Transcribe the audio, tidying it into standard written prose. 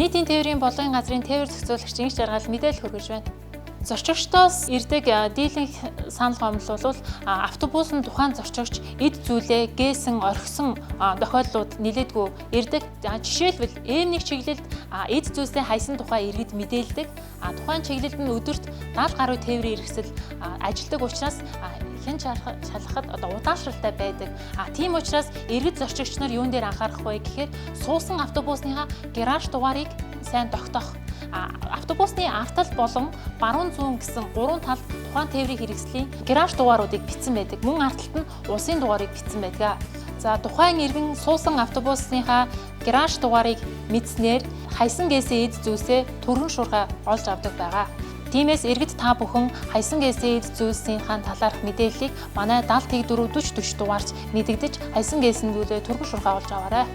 Нийтийн тээврийн бодлогын газрын тээвэр зохицуулагч Инх Жаргал мэдээлэл хүргэж байна. Зорчигчдоос ирдэг дийлэнх санал гомдол бол автобус нь тухайн зорчигч эд зүйлээ гээсэн, орхисон тохиолдлууд нэлээдгүй ирдэг. Жишээлбэл М1 чиглэлд эд зүйлсээ хайсан тухай иргэд мэдээлдэг. Тухайн чиглэлд нь өдөрт 70 гаруй тээврийн хэрэгсэл ажилладаг учраас хэн шалгахад одоо удаашралтай байдаг. Тийм учраас иргэд зорчигч нар юун дээр анхаарах вэ гэхээр суусан автобусныхаа гараж дугаарыг сайн тогтоох, автобусны ард тал болон баруун зүүн гэсэн гурван талд тухайн тээврийн хэрэгслийн гараж дугааруудыг бичсэн байдаг. Мөн ард талд нь улсын дугаарыг бичсэн байдаг. За, тухайн иргэн суусан автобусныхаа гараж дугаарыг мэдснээр хайсан гээсэн эд зүйлсээ түргэн шуурхай олж авдаг байгаа. Тиймээс иргэд та бүхэн хайсан гээсэн эд зүйлсийнхаа талаарх мэдээллийг манай 70 тэг 4 40 40 дугаарч мэдэгдэж хайсан гээсэн зүйлээ түргэн шуурхай олж аваарай.